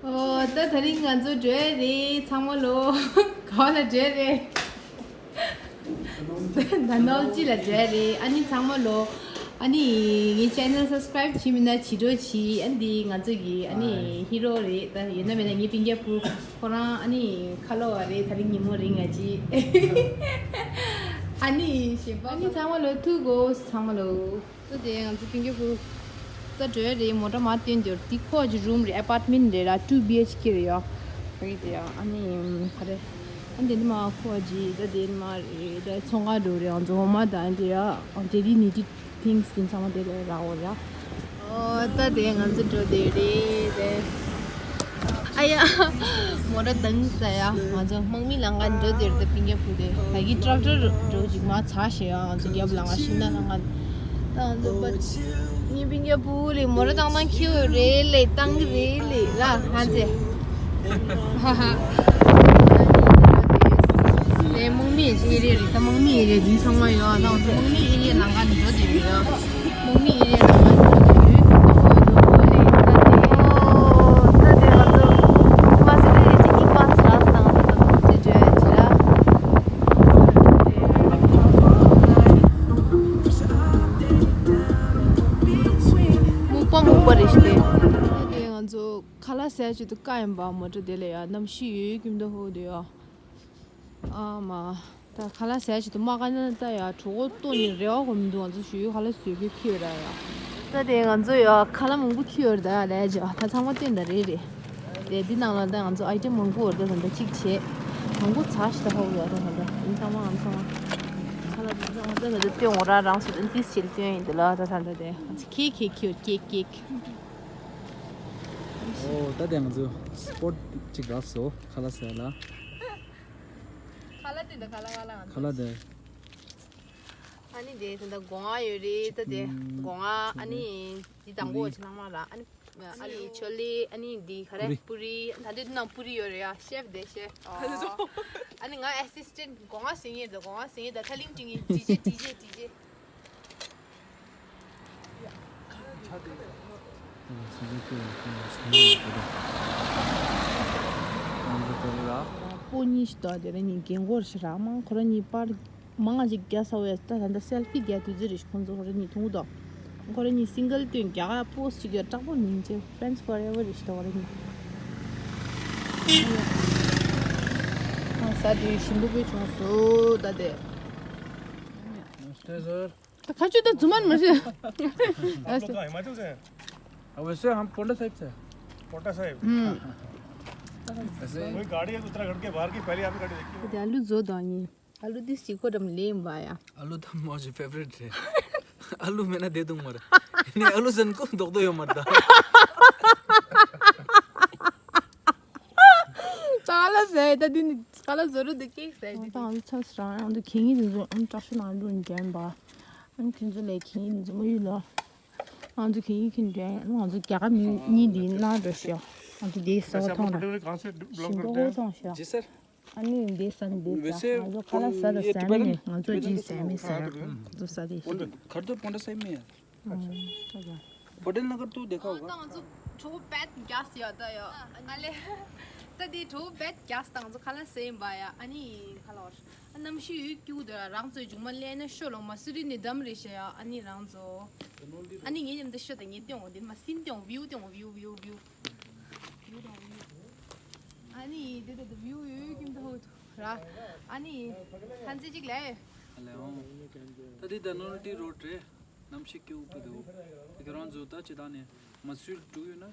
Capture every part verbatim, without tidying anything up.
ཨོ། ད་དེ་རིང་ང་ཚོ་འགྲོ་ཡ་རེད། ཚང་མ་ལོ། ག་པར་ལ་འགྲོ་ཡ་རེད། ད་ནོལ་ཅི་ལ་འགྲོ་ཡ་རེད། ཨ་ནི་ཚང་མ་ལོ། ཨ་ནི་ངའི་ཆེ་ནལ་སབ་སི་ཀ་རའིབ་བྱས་མེད་ན་བྱེད་རོགས་གྱིས། ཨ་ནི་འདི་ང་ཚོ་གི་ཨ་ནི་ཧི་རོ་རེད། ད་ཡོད་ན་མེད་ན་ངའི་སྤུན་ཀྱག་བུ་ཁོ་རང་ཨ་ནི་ཁ་ལོ་བ་རེད། དེ་རིང་ཉིན་མོ་རིང་ང་ཅི། ཨ་ནི་གཞན་པ་ཨ་ནི་ཚང་མ་ལོ་ཐུག་གོ། ཚང་མ་ལོ། ད་དེ་ང་ཚོ་སྤུན་ཀྱག་བུ། ད་འགྲོ་ཡ་རེད། མོ་ཊ་མར་བཏོན་དེ་འདི་ཁོ་གི་རུམ་རེད། ཨ་པར་ཊི་མེན་ཊི་རེད་ལ། ཊུ་བི་ཨེཆ་ཀེ་རེད་ཡ། ཕ་གི་དེ་ཡ་ཨ་ནི་ག་རེ། ཨ་འདི་ནི་མ་ཁོ་གི་ད་དེ་ནི་མ་རེད། ད་ཚོང་ཁང་འགྲོ་རེད། ང་ཚོ་འོ་མ་དང་དེ་ཡ་ཨ་ཌེ་ལི་ནི་ཌི་ཌི་ཐིང་སི་དེ་ཚང་མ་དེ་ལ་རག་འོ་ར། ཨོ། ད་དེ་ང་ཚོ་འགྲོ་དེ་རེད་དེ། ཨ་ཡ། མོ་ཊ་བཏང་ས་ཡ། ང་ཚོ་དམག་མི་ལང་ཀ་འགྲོ་དེར་དེ་སྤུན་ཀྱག་བུ་དེ་ད་གི་ཊྲེག་ཊར་འགྲོ་ཅིག་མ་ཚ་ཞེ་ཡ། ང་ཚོ་རྒྱབ་ལང་ཀ་ཤིང་ན་ལང་ཀ་ད་ང་ཚོ་པ་ངའི་སྤུན་ཀྱག་བུ་ལེ་མོ་ཊ་བཏང་བཏང་ཁྱེར་རེད་ལེ། བཏང་གི་རེད་ལེ་ར་ཧ་ཚེ། ཧ་ཧ། དེ་དམག་མི་ཨེ་རི་ཡ་རེད། ད་དམག་མི་ཨེ་རི་ཡ་འདི་ཚང་མ་ཡོད། ད་ང་ཚོ་དམག་མི་ཨེ་རི་ཡ་ལང་ཀ་འགྲོ་དེ་རེད་ཡ། ཁ་ལག་ཟས་ཅིག་ཏུ་དཀའ་ཡིན་པ། མོ་ཊ་དེ་ལ་ཡ་གནམ་གཤིས་ཡོད་ཀྱིན་འདུག་ཧོ་དེ་ཡ། ཨ་མ། ད་ཁ་ལག་ཟས་ཅིག་ཏུ་མ་དཀའ་ན་ད་ཡ་གྲོད་ཁོག་ལྟོགས་ནས་རེ་བ་གོ་མི་འདུག་ང་ཚོ་ཞུ་ཡུལ་ཁ་ལག་ཟོས་ཀྱི་ཁྱི་ཡོད་ར་ཡ། ད་དེ་ང་ཚོ་ཡ་ཁ་ལག་མང་པོ་ཁྱི་ཡོད་ར་ད་ཡ་ལས་ཅི་ད་ཚང་མ་སྟོན་ད་རེད་རེད། དེ་འདི་ནང་ལ་ད་ང་ཚོ་ཨའི་ཊེམ་མང་པོ་ཡོད་ར་ད་ད་ད་གཅིག་བྱས། མང་པོ་ཚ་ཞིག་ད་ཧོ་ཡོད་ད་ད་ད་འདི་ཚང་མ་ཨམ་ཚང་མ། ཁ་ལག་འདི་ཚང་མ་ད་ད་ད་སྟོན་འོ་ར་རང་སུ་ཏན་ཏིས་བྱེད་སྟོན་ཡིན་འདི་ལ་ད་ད་ད་དེ་ང་ཚོ་ཁྱི་ཁྱི་ཁྱི་ཡོད་ཀེག་ཀེག་ཨོ། ད་དེ་ང་ཚོ་སི་པོཊ་གཅིག་རག་སོང་ཁ་ལག་ཟས་ལ། ཁ་ལག་དེ་འདི་ཁ་ལག་ཁ་ལག་ང་ཁ་ལག་དེ། ཨ་ནི་དེ་ད་ལྟ་སྒོ་ང་ཡོད་རེད། ད་དེ་ཆུ་སྒོ་ང་ཆུ་ཨ་ནི་དེ་དང་པོ་ཆུ་ནང་མ་ལ་ཨ་ནི་ཨ་ནི་ཆོ་ལེ་ཨ་ནི་དེ་ག་རེ་པུ་རི། པུ་རི་ད་དེ་དུ་ནང་པུ་རི་ཡོད་རེད་ཡ། ཤེཕ་དེ་ཤེཕ། ཨ་ནི་ང་ཨེ་སི་སི་ཊེན་ཊི་སྒོ་ང་ཟིང་ངེར་ད་སྒོ་ང་ཟིང་ངེར་ད་ཐ་ལིང་ཏིང་ངེར་ཌི་ཇེ་ཌི་ཇེ་ཌི་ཇེ། པོ་གཉིས་ཤིག་འདུག་དེ་རིང་ནི་རྒན་གོག་ཞིག་རག་མ་ཁོ་རང་གཉིས་པར་མང་ང་ཞིག་རྒྱག་ས་བས་ད་ད་ལྟ་སེལ་ཕི་རྒྱག་དུས་ཚོད་རེད། ཁོང་ཚོ་ཁོ་རང་གཉིས་ཐུང་དོ། ཁོ་རང་གཉིས་སིང་གལ་སྟོན་རྒྱག་པོ་སི་ཅིག་ཡོད་དྲག་པོ་མིན་ཅེ་ཕྲེན་སི་ཕོར་ཨེ་ཝར་རེད་ཤི་ད་ཁོ་རང་གཉིས། ཨ་ས་དེ་ཞིམ་པོ་དཔེ་བྱུང་སོ་ད་དེ། नमस्ते सर। ད་ཁ་ཆུ་ད་རྫུན་མ་མ་ཟེར། आप लोग कहाँ हिमाचल से हैं? हाँ, वैसे हम पोंडा साहिब से हैं। पोंडा साहिब। हम्म। वैसे ही। कोई गाड़ी है उत्तराखंड के बाहर की, पहले आपने गाड़ी देखी है? ད་ཨ་ལུ་བཟོ་དང་ཡིན། ཨ་ལུ་དེ་སི་ཁོ་འགྲམ་ལེན་པ་ཡ། आलू तो मुझे फेवरेट है। आलू मेरा दे दूं मर। नहीं, आलू जन को दो दो यो मरदा। ད་ཁ་ལག་ཟས་ད་འདི་ནི་ཁ་ལག་བཟོ་རུ་འདི་ཀེག་ཟས་འདི། ད་ཨ་ལུ་ཚ་སི་རང་ཨ་འདི་ཁེ་ངི་འདི་ཚོ་ཨ་ནི་བཀྲ་ཤིས་ནང་འགྲོ་འགན་པ། ཨ་ནི་ཁྱེད་ཚོ་ལས་ཁེ་ངི་འདི་ཚོ་མ་ཡུལ་ལ། ང་ཚོ་གི་ཡིན་གྱི་འདྲ། ང་ཚོ་རྒྱ་གར་མི་གཉིས་འདི་ན་འགྲོ་ཤོག་ང་ཚོ་འདི་ས་ཐོང་ར། ཞིང་པོ་ཧོ་ཐོང་ཤོག जी सर। ཨ་ནི་འདི་ས་ནི་འདི་ས། वैसे ང་ཚོ་ཁ་ལག་ཟ་ད་ཟ་མི་མེད། ང་ཚོ་ཅི་ཟ་མི་ཟ་ཡ། ང་ཚོ་ཟ་དེ་ཤི། पोंडा, घर तो पोंडा साहिब में है। ཨ་ནི་ད་ག་पटेल नगर तो देखा होगा। ད་ང་ཚོ་གྲོ་བད་རྒྱག་ཡ་ད་ཡ། ཨ་ལེ། ད་དེ་གྲོ་བད་རྒྱག་ད་ང་ཚོ་ཁ་ལག་ཟས་ཡིན་པ་ཡ། ཨ་ནི་ཁ་ལག་ཨ་གནམ་གཤིས་ཡོད་སྐྱུག་དེ་རང་ཚོའི་མཇུག་མ་ལས་ན་ཤོ་ལོ་མ་སུ་རི་ནི་འདམ་རེད་ཤ་ཡ། ཨ་ནི་རང་ཚོ་ཨ་ནི་ངའི་མཉམ་དུ་ཤོ་དང་ངའི་སྟེང་འོ་དེ་མ་སིན་སྟེང་བིའུ་སྟེང་བིའུ་བིའུ་བིའུ་བིའུ་དང་བིའུ། ཨ་ནི་དེ་དེ་དེ་བིའུ་ཡོད་ཀྱིན་འདུག་ར། ཨ་ནི་ཧན་ཙི་ཅིག་ལས། ད་དེ་ད་ནོལ་ཊི་རོ་ཌི་རེད། གནམ་གཤིས་སྐྱིད་པོ་འདུག་དེ་ཁྱེད་རང་ཚོ་ད་ཅི་ད་ནི་མ་སུལ་འགྲོ་ཡོད་ན་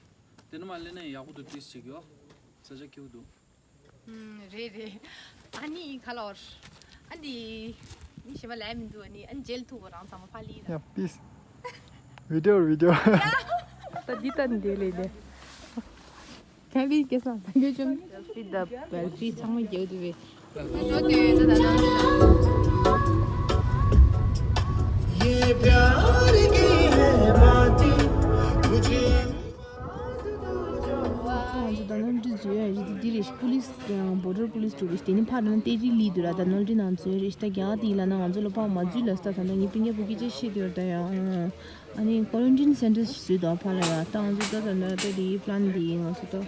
དེ་ནི་མ་ལས་ན་ཡག་པོ་འདུག་ཏིས་ཅིག་ཡོད། ས་ཆ་སྐྱིད་པོ་འདུག་ཨུམ། རེད་རེད། ཨ་ནི་ཁ་ལོར། ཨ་ནི། ནི་ཞེ་མ་ལས་མི་འདུག་ཨ་ནི་ཨ་ནི་མཇལ་ཐུག་པ་རང་ཚང་མ་ཕ་ལི་ར། ཡ་པིས། བི་ཌི་ཡོ་བི་ཌི་ཡོ། ད་འདི་ད་འདི་ལས་ལས། ཁ་ལི་སྐད་སང་ད་གྱོད་ཅུང་། སེལ་ཕི་ད་སེལ་ཕི་ཚང་མ་རྒྱག་འདུག་པས། ये प्यार की है बातें तुझे ང་ཚོ་ད་ནོལ་ཊི་བཟོ་ཡ་ཡིན། འདི་རེད། པུ་ལིས་བོ་ཌར་པུ་ལིས་འགྲོ་རེད། དེ་ནི་ཕར་ན་ཏེ་རི་ལི་འདུག་ར། ད་ནོལ་ཊི་ནང་འཛུལ་རེད། ད་རྒྱ་གར་དེ་ཡིན་ལ་ན་ང་ཚོ་ལ་ཕར་མ་འཛུལ་ལ་ས། ད་ད་ངའི་སྤུན་ཀྱག་བུ་སྐད་ཆ་བཤད་དུས་ད་ཡང་ཨ་ནི་ཀོ་རན་ཊིན་སེན་ཊར་ཞིག་བཟོས་འདུག་ཕར་ལ་ཡ། ད་ང་ཚོ་ད་ད་ནོལ་ཊི་དེ་པི་ལན་དེ་ང་ཚོ་ད།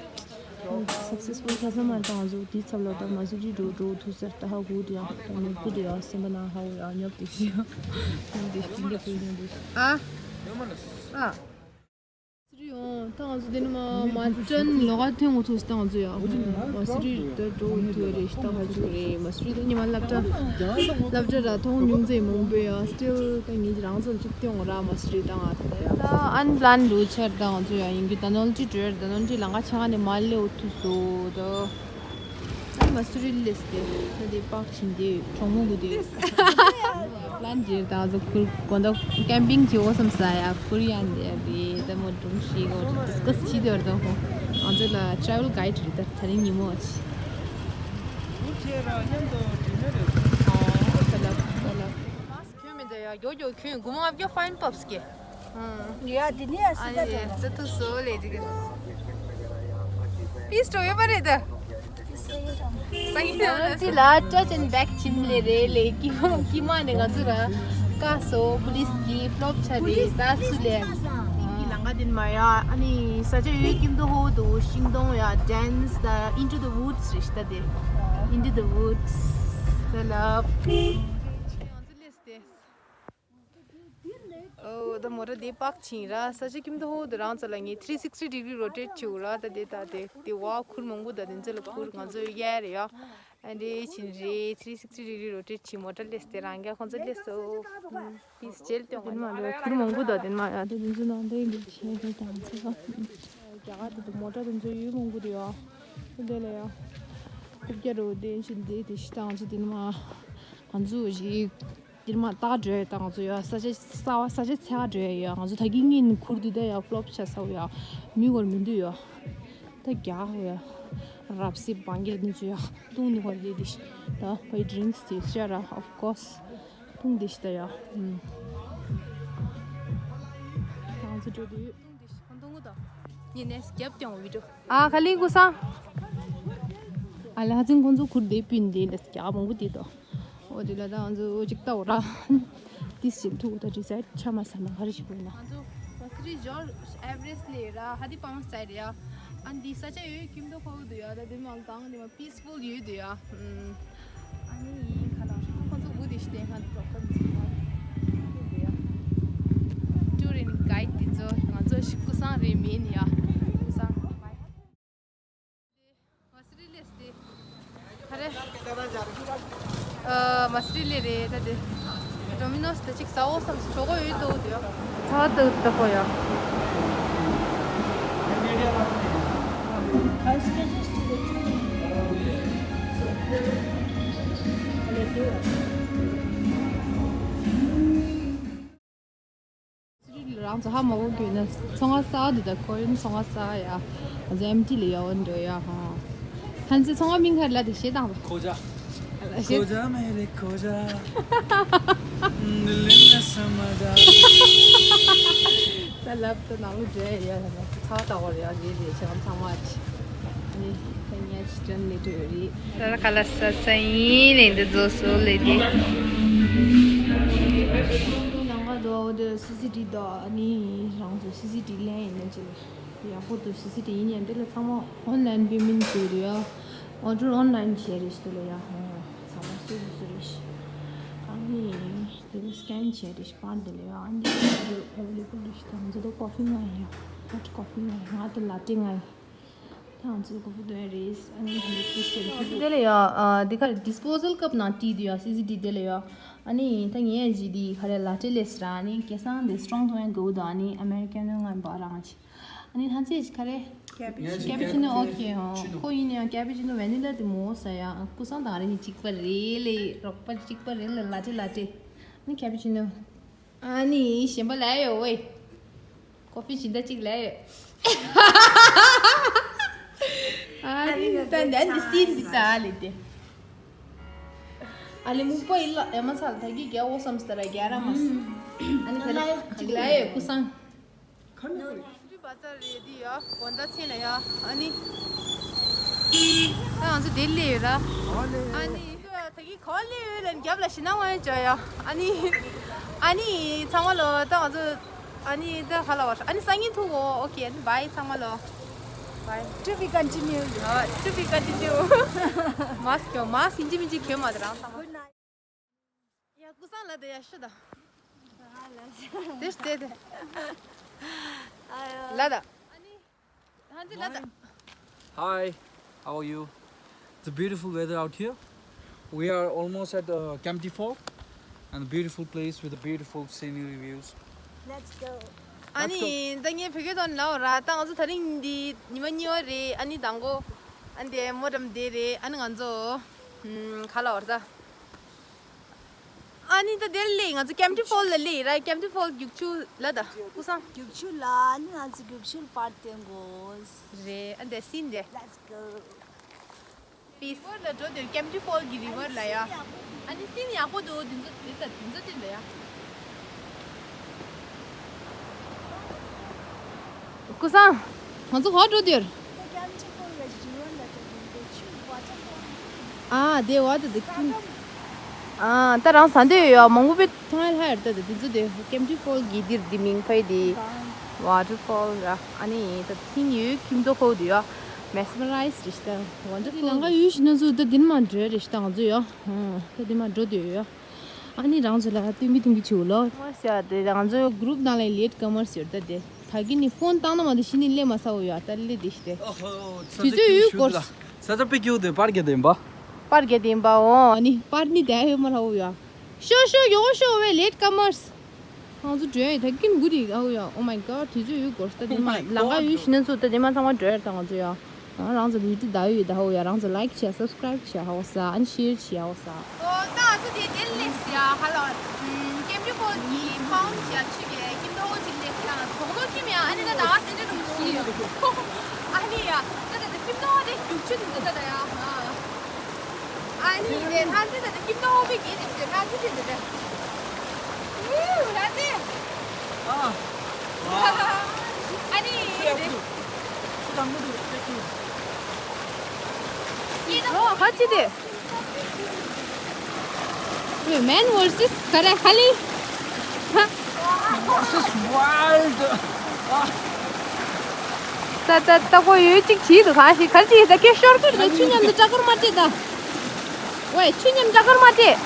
སག་སེ་སི་ཕུལ་ཆགས་ས་མ་རེད། ད་ང་ཚོ་དེའི་ཚབ་ལ་ད་མ་སུ་རི་འགྲོ་འགྲོ་ཐུག་ཟེར། ད་ཧ་གོ་དེ་ཡང་ད་ནོར་བུ་དེ་ཡང་སེམས་པ་ནང་ཧ་གོ་ཡང་ཉོབ་དེ་ཤི་ཡང་ཉོབ་དེ་ཤི་འདི་ཁུལ་ཉོབ་དེ་ཤི། ཨ་ཨ། སུ་རི་ཡོང་ད་ང་ཚོ་དེ་ནི་མ་མ་ཏྲན་ལོག་ག་ཐོན་འོ་ཐུག་ད་ང་ཚོ་ཡང་མ་སུ་རི་ད་འགྲོ་ཐུག་རེད། ད་ཧ་ཅུ་རེད། མ་སུ་རི་ད་ཉི་མ་སློབ་གྲྭ་སློབ་གྲྭ་ར་མཐོང་མྱོང་ཚེ་མང་པོ་ཡང་སི་ཊིལ་ད་ངེད་ཀྱི་རང་ཚོ་ལ་ཅིག་སྟོན་འོ་ར་མ་སུ་རི་ད་ང་ད་ཡང་ད་ཨན་པི་ལན་རུ་ཆར་ད་ང་ཚོ་ཡང་ཡིན་གྱི་ད་ནོལ་ཅི་འགྲོ་ད་ནོལ་ཅི་ལང་ཀ་ཆ་ག་ནས་མ་ལེ་འོ་ཐུག་སོ་ད། ཨ་མ་སུ་རི་ལེས་ཏེ་ད་དེ་པག་ཆིན་དེ་གྲོང་མོ་གུ་དེ་པི་ལན་རྒྱལ་དང་ཚོ་ཁུར་གོ་འདོག་ཀེམ་པིང་གི་འོ་སམ་ས་ཡ་ཁུར་ཡན་དེ་རེད། ད་མོ་སྒྲུང་ཞིག་གོ་ཌི་སི་ཀ་སི་བྱེད་དེ་བར་དང་ཁོ་ང་ཚོ་ལ་ཊེ་རེ་ཝལ་གའིཌ་རེད། ད་ད་རིང་ཉིན་མོ་ཆི་ཁུར་ཆེ་ར་མཉམ་དུ་ཌི་ནར་རེད། ཨོ་ད་ལ་ད་ལ། མ་སི་ཁྱོད་མི་འདྲ་ཡ་མགྱོགས་མགྱོགས་ཁྱོད་སྒོར་མོ་ལྔ་བརྒྱ་ཕའིན་པབ་སི་ཀེ། ཡ་དེ་ནས་ཨ་སི་ད་ཡ་ད་ཐུག་སོ་ལེ་ཅིག་པིས་ཏོ་ཡོད་པ་རེད་ད། སང་ཉིན་ལ་ཅི་ལ་ཅ་ཅན་བེག་ཆིན་ལེ་རེ་ལེ་ཀི་ཀི་མ་ནས་ང་ཚོ་ར་ཀ་སོ་པུ་ལིས་ཀི་ཕློབ་ཆ་རེ་ད་སུ་ལེ་ཀི་ལང་ག་དིན་མ་ཡ་ཨ་ནི་ས་ཆ་ཡོད་ཀིམ་དུ་ཧོ་དུ་ཤིང་སྡོང་ཡ་ཌན་སི་ད་Into the Woods རེ་ཤི་ད་དེ་Into the Woods ད་ལ། ཨོ་ད་མོ་ཊ་དེ་པག་ཕྱིན་ར། ས་ཆ་ཁྱིམ་ཐོག་དུ་རང་ཚོ་ལ་ངས་ཐི་རི་སིག་སི་ཊི་ཌི་གྷི་རི་རོ་ཊེཊ་བྱེད་དགོས་ར། ད་དེ་ད་དེ་དེ་བ་ཁུར་མང་པོ་ད་དེ་ཚོ་ལ་ཁུར་ང་ཚོ་གཡར་རེད་ཡ། ཨ་འདྲེ་ཕྱིན་རེད། ཐི་རི་སིག་སི་ཊི་ཌི་གྷི་རི་རོ་ཊེཊ་བྱེད་མོ་ཊ་ལས་དེ་རང་རྒྱ་ཁོང་ཚོ་ལས་སོ། པིས་ཇེལ་ཏེ་དེ་མ་རེད། ཁུར་མང་པོ་ད་དེ་མ་ཡ་ད་དེ་ཚོ་ནང་དེ་འདྲེ་བྱེད་དེ་དང་ཚེ་ག་རྒྱ་གར་དེ་དུ་མོ་ཊ་དེ་ཚོ་ཡོད་མང་པོ་རེད་ཡ། དེ་ལ་ཡ་རྐུབ་བཀྱག་རོ་དེ་ཕྱིན་དེ་དེ་ཤི་དང་ཚོ་དེ་མ་ང་ཚོ་ཞིག་འདིར་མ་ཏག་འགྲོ་ཡ་ད་ང་ཚོ་ཡ་ས་ཆ་ས་བ་ས་ཆ་ཚ་འགྲོ་ཡ་ཡ། ང་ཚོ་ད་གིན་ངན་ཁུར་འདི་ད་ཡ་ཕློབ་ཆ་ས་བ་ཡ་མི་གོར་མི་འདུག་ཡ། ད་རྒྱག་ཡ་རབ་སི་བང་གིར་འདི་ཚོ་ཡ་བཏུང་ནི་གོར་འདི་འདི་ད་བའི་ཌི་རིང་སི་དེ་ཤ་ར་ཨོཕ་ཀོར་སི་བཏུང་འདི་ཤི་ད་ཡ། ད་ང་ཚོ་འགྲོ་འདི་ཡོད། ཉི་ནས་རྒྱབ་ཀྱང་བི་ཌིའོ། ཨ་ཁ་ལིང་ཀུ་སང་། ཨ་ལ་ཧ་ཙིང་ཁོང་ཚོ་ཁུར་འདི་པིན་འདི་འདི་རྒྱག་མང་པོ་འདི་དོ། འོ་དེ་ལ་ད་ང་ཚོ་གཅིག་ལྟ་འོ་ར། ཏིས་ཅིག་ཐུག་ད་ཌི་སའིཌ་ཆ་མ་ས་ན་ག་རེ་ཞིག་དགོས་ན། ང་ཚོ་མ་སི་རི་ཇོར་ཨེ་ཝ་རེ་སི་ལེ་ར་ཧ་དི་པང་སའིཌ་ཡ། ཨ་འདི་ས་ཆ་ཡོད་ཁྱིམ་དུ་ཁོ་དུ་ཡ། ད་དེ་མང་དང་དེ་མ་པིས་ཕུལ་ཡོད་དུ་ཡ། ཨ་ནི་ཁ་ལག་ཁོ་ཚོ་བུ་དེ་ཤི་དེ་ཁ་དུ་ཏོག་ཏོག་ཟིན་ན་དུ་ཡ། ཊུར་ཨེན་ཌི་གའིཌ་དེ་ཚོ་ང་ཚོ་ཞིག་ཀུ་སང་རེ་མེན་ཡ། ཀུ་སང་། མ་སི་རི་ལེས་ཏེ། ཁ་རེ། ཨ་མ་སི་རི་ལེ་རེད་ད་དེ། ཌོ་མི་ནོ་སི་ད་ཅིག་ཟ་འོ་བསམ་སོ་གོ་ཡོད་དོ་དེ། ཚ་དུ་ད་གོ་ཡ། རང་ཚོ་ཧ་མ་གོ་གྱུར་ན་ཚོང་ཁང་གསར་འདུག་ད་ཁོ་ཡིན་ཚོང་ཁང་གསར་ཡ། ང་ཚོ་ཨེམ་ཊི་ལ་ཡ་འོ་འགྲོ་ཡ་ཧ། ཧན་ཚེ་ཚོང་ཁང་མིང་ག་རེ་ལབ་དེ་ཤེས་དང་། ཁོ་ཇ། ཤེས། ཁོ་ཇ་མེ་རེ་ཁོ་ཇ། ནི་ལིན་ན་ས་མ་ཇ། ད་ལབ་ད་ནང་ལོ་འདྲེ་ཡ་ཧ་ན་ཚ་ད་བར་ཡ་རེད་རེད་ཤང་ཚང་མ་ཅི། ནི་ད་ཉ་ཅི་ཅན་ནི་འདྲེ་རེད། ད་ཁ་ལ་ས་ས་ཡིན་ལེ་འདི་ཛོ་སོ་ལེ་དེ། ནང་ག་དོ་འོ་དེ་སི་སི་ཊི་དོ་ཨ་ནི་རང་ཚོ་སི་སི་ཊི་ལེན་ཡིན་ན་ཅི་ལེ། ཡག་པོ་འདུག་སི་སི་ཊི་ཡིན་ཡང་འདི་ལ་ཚང་མ་ཨོན་ལན་པེ་མེན་ཊི་བྱས་རེད་ཡ། ཨོ་ཌར་ཨོན་ལན་བྱས་རེད་ཞིག་འདུག་ལ་ཡ། ཚང་མ་སུ་རེད་སུ་རེད་ཞིག་ཨ་ནི་འདི་ལ་སི་ཀེན་བྱས་རེད་ཞིག་པར་འདི་ལ་ཡ། ཨ་ནི་འདི་ལ་ཨེ་ཝེ་ལེ་བལ་རེད་ཞིག་ད་ང་ཚོ་ད་ཀོ་ཕི་ང་ཡ། ཧོཊ་ཀོ་ཕི་ང་ཡ། ང་ད་ལ་ཏེ་ང་ཡ། ད་ང་ཚོ་ཀོ་ཕི་འདོན་རེད། ཨ་ནི་འདི་ལ་ཏེ་སི་ཊི་བྱས་རེད། འདི་ལ་ཡ་འདི་ག་རེ་ཌིས་པོ་ཟལ་ཀབ་ནང་ཏི་འདུག་ཡ་སི་སི་ཊི་འདི་ལ་ཡ། ཨ་ནི་ད་ངས་ཇི་འདི་ག་རེ་ལ་ཏེ་ལས་ར་ཨ་ནི་སྐལ་བཟང་འདི་སི་ཊོང་གཏོང་ཡ་དགོས་འདུག་ཨ་ནི་ཨ་མེ་རི་ཀ་ནོ་ང་འབའ་རང་ཆི། ཨ་ནི་ལྷ་མཛེས་ཀྱིས་ག་རེ། ཀེ་པི་ཅི་ནོ། ཀེ་པི་ཅི་ནོ། ཨོ་ཁེ། ཨོ། ཁོ་ཡིན་ཡང་ཀེ་པི་ཅི་ནོ་ཝེ་ནི་ལ་དེ་མོ་ཟ་ཡ། ཀུ་སང་དང་རེ་གཉིས་གཅིག་པ་རེད་ལེ། རོགས་པ་གཅིག་པ་རེད་ལེ། ལ་ཏེ་ལ་ཏེ། ཨ་ནི་ཀེ་པི་ཅི་ནོ། ཨ་ནི་གཞན་པ་ལ་ཡོད་ཝེ། ཀོ་ཕི་གཞན་དག་གཅིག་ལ་ཡོད། ཨ་ནི་ད་འདི་སི་འདི་ད་ཨ་ལེ་དེ། ཨ་ལེ་སྨུག་པ་ཡིན་ལ་ཨེ་མ་ཚ་ལ་ད་གི་རྒྱ་འོ་བསམ་སྟ་ར་རྒྱ་ར་མ་སི། ཨ་ནི་ད་གཅིག་ལ་ཡོད་ཀུ་སང་། ཁ་ནི་ཁོ་རེད། སུ་རི་བ་ཙར་རེད་དེ་ཡ། དགོང་དག་ཚེ་ན་ཡ། ཨ་ནི། ད་ང་ཚོ་དེ་སླེབས་ཡོད་ར། ཨ་ནི། ད་གི་ག་པར་སླེབས་ཡོད་ལ་རྒྱབ་ལ་ཞེད་སྣང་ཡོད་ཅོག་ཡ། ཨ་ནི། ཨ་ནི་ཚང་མ་ལོ་ད་ང་ཚོ། ཨ་ནི་ད་ཧ་ལ་བ་ཨ་ནི་སང་ཉིན་ཐུག་གོ། ཨོ་ཁེ། ཨ་ནི་བའི་ཚང་མ་ལོ། Bye. To be continue. ཨ། To be continue. མཱསི་གྱོན། མཱསི་ཡིན་གཅིག་མིན་གཅིག་གྱོན་མ་དེ་རང་ཚང་མ། Good night. ཡ། ཀུན་བཟང་ལ་དེ་ཡ་ཤི་ད། དེ་དེ་དེ། ལ་ད། ཨ་ནི། ཧན་ཙི་ལ་ད། Hi, how are you? It's a beautiful weather out here. We are almost at uh, Kempty Fall and a beautiful place with a beautiful scenery views. Let's go. ཨ་ནི་ད་ངས་བོད་སྐད་ཐོག་ནས་ལབ་ར། ད་ང་ཚོ་དེ་རིང་འདི་ཉི་མ་གཉིས་པ་རེད། ཨ་ནི་དང་པོ་ཨ་ནི་དེ་མོ་འགྲམ་དེ་རེད། ཨ་ནི་ང་ཚོ་ཨམ་ག་ལབ་ར་ད། ཨ་ནི་ད་དེར་སླེབས། ང་ཚོ་Kempty Fall ལ་སླེབས་ར། Kempty Fall རྒྱུག་ཆུ་ལ་ད། ཀུན་བཟང་། རྒྱུག་ཆུ་ལ། ཨ་ནི་ང་ཚོ་རྒྱུག་ཆུ་ལ་པར་སྟོན་དགོས། རེད། ཨ་འདི་སིན་རེད། Let's go. Peace. རི་ཝར་ལ་འགྲོ་དུས། Kempty Fall གི་རི་ཝར་ལ་ཡ། ཨ་ནི་སིན་ཡག་པོ་འདུག་དེ་ཚོ་དེ་ད་དེ་ཚོ་དེ་འདྲ་ཡ། ཀུན་བཟང་། ང་ཚོ་ག་འགྲོ་དུས། ཨ་དེ་བ་དེ་དེ་ཀུན། ཨ་ད་རང་ཟ་འདོད་ཡོད་མང་པོ་པས་མཐོང་ཡ་ལྷ་ཡར་ལྟ་དེ་དེ་ཚོ་དེ་Kempty Fall གི་འདིར་འདི་མིང་ཕའི་དེ་waterfall ར། ཨ་ནི་ད་སིན་ཡོད་ཁྱིམ་དུ་ཧོ་དུ་ཡ་mesmerize རེ་ཞིག་དང་wonderful། ལང་ཀ་ཡུལ་ཞིག་ན་ཚོ་ད་དེ་ནི་མ་འགྲོ་རེ་ཞིག་དང་ང་ཚོ་ཡ། ད་དེ་མ་འགྲོ་དུས་ཡ། ཨ་ནི་རང་ཚོ་ལ་སྟོན་གི་སྟོན་གི་བྱེད་ལོ། ང་ཟེར་དེ་རང་ཚོའི་group ནང་ལ་late comers ཡོད་ད་དེ། ད་གི་ནི་ཕོན་བཏང་ན་མ་དེ་ཤི་ནི་སླེབས་མ་ས་འོ་ཡ། ད་སླེབས་དེ་ཤི་དེ། ཨོ་ཧོ། དུས་ཚོད་ཡོད་སྐོར། ས་ཆ་དཔེ་སྐྱིད་པོ་འདུག་པར་རྒྱག་དེ་ཡིན་པ། པར་རྒྱག་དེ་ཡིན་པ་འོ། ཨ་ནི་པར་ནི་དེ་ཡོད་མ་ལ་འོ་ཡ། ཤོ་ཤོ་ཡོ་ཤོ་བའི་late comers། ང་ཚོ་འགྲོ་ཡ་ད་གིན་གུ་རི་ཨོ་ཡ། Oh my god དུས་ཚོད་ཡོད་སྐོར། ད་དེ་མ་ལང་ཀ་ཡུལ་ཤི་ན་ཚོ་ད་དེ་མ་ཚང་མ་འགྲོ་ཡ་ད་ང་ཚོ་ཡ། ཨ་རང་ཚོ་video ད་ཡོད་ད་ཧོ་ཡ། རང་ཚོ་like བྱས་subscribe བྱས་ཧོ་ས། ཨ་ནི་share བྱས་ཧོ་ས། ཨོ་ད་ང་ཚོ་དེ་དེར་སླེབས་ཟེར་ཡ། ཧ་ལོ། Kempty Fall གི་fountain ཡ་ཆུ་གི་ཁྱིམ་ཐོག་ཅིག་སླེབས་ཡ། གོང་ཐོག་ཁྱིམ་ཡ། ཨ་ནི་ད་ད་སེ་འདྲ་རུ་ཤི་ཡ། ཨ་ནི་ཡ་ད་ད་ད་ཁྱིམ་ཐོག་དེ་རྒྱུག་ཆུ་དེ་ད་ད་ཡ། ཨ་ནི་དེ་ལྷ་རྩེ་ད་ད་ཁྱིམ་ཐོག་པའི་གི་དེ་ལྷ་རྩེ་དེ་འདི་ད། ཨུ་ལྷ་རྩེ། ཨ། ཨ་ནི་དེ། ཨོ་ཧ་ཅི་དེ། Man versus ག་རེ་ཧ་ལི། Versus wild. ད་ད་ད་ཁོ་ཡོད་ཅིག་བྱིས་འདུག་ག་ཞིག་ག་ཅི་ད་ཁྱེད་ཤོར་གི་རེད། ཆུ་མཉམ་དུ་སྐྲག་གོར་མ་སྤྲད་ད། ཝེ་ཆུ་མཉམ་སྐྲག་གོར་མ་སྤྲད།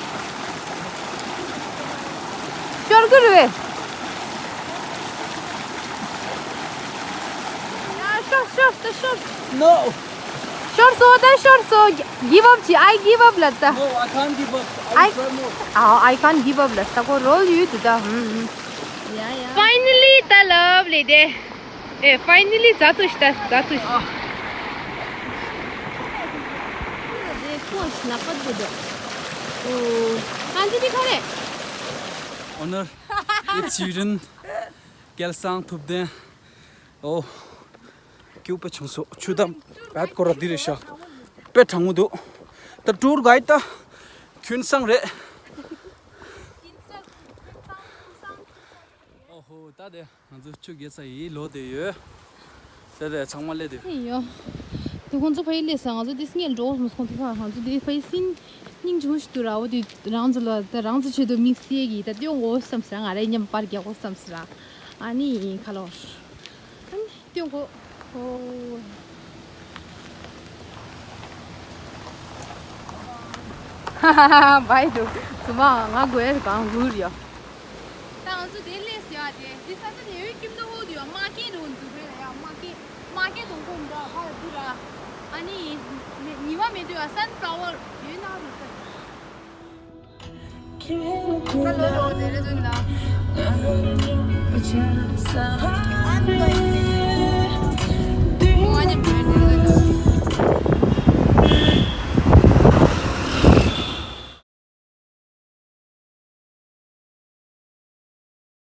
ཤོར་གི་རེད། ཡ་ཤོར་ཤོར་ད་ཤོར། No. ཤོར་སོང་ད་ཤོར་སོང་། Give up བྱེད། I give up ལབ་ད། No, I can't give up. I I will try more. Oh, I can't give up ལབ་ད། ཁོ་རོལ་ཡོད་དུ་ད། ཧུམ་ཧུམ། ཡ་ཡ། Finally ད་ལབ་ལེ་དེ། ཨེ་finally ཛ་ཐུ་ཤི་ད་ཛ་ཐུ་ཤི། དེ་ཁོ་ཤི་ན་པ་དུ་དོ། ཨོ། ཨན་ཏི་དི་ཁ་རེ། Owner, it's Eden. སྐལ་བཟང་ཐུབ་བསྟན། ཨོ། སྐྱིད་པོ་བྱུང་སོང་། ཆུ་དམ་བད་སྐོར་ར་འདི་རེད་ཤག་དཔེ་གྲང་མོ་འདུག་ད་tour guide ད་ཁྱོད་སང་རེད། ཨོ་ཧོ། ད་དེ་ང་ཚོ་ཆུ་རྒྱས་ས་ཡི་ལོ་དེ་ཡོད། དེ་དེ་ཚང་མ་སླེབས་དེ་ཡོད། དེ་ཁོང་ཚོ་ཕ་ཡི་སླེབས་ས། ང་ཚོ་དེ་སྔོན་འགྲོ་མ་སོང་། དེ་ཕ་ང་ཚོ་དེ་ཕ་ཡི་སིན་སྙིང་རྗེ་མོ་ཞིག་འདུག་ར། འོ་དེ་རང་ཚོ་ལ་ད་རང་ཚོ་ཆེད་དུ་དམིགས་བསལ་གྱིས་ད་སྟོན་དགོས་བསམ་ཟེར། ང་རའི་མཉམ་པར་རྒྱག་དགོས་བསམ་ཟེར། ཨ་ནི་ཁ་ལོ། ཨ་ནི་སྟོན་དགོས། ཨོ། ཧ་ཧ་ཧ། བའི་འདུག་ཚུ་མ་ང་དགོས་གང་འགུར་ཡོད། ད་ང་ཚོ་དེ་སླེབས་ཟེར་བ་དེ། འདི་ས་ཆ་དེ་ཡོད་ཁྱིམ་དུ་ཧོ་དུ་ཡོད། མ་སྐད་འགྲོ་འདུག་རེད་ཡ། མ་སྐད་མ་སྐད་གཏོང་གོ་འདྲ་ཧ་འདུག་ར། ཨ་ནི་ཉི་མ་མེད་དུས་ཡ་sunflower ཡོད་ན་རུ་ས། ཧ་ལོ་ལོ་དེ་རེད་འདུག་ན།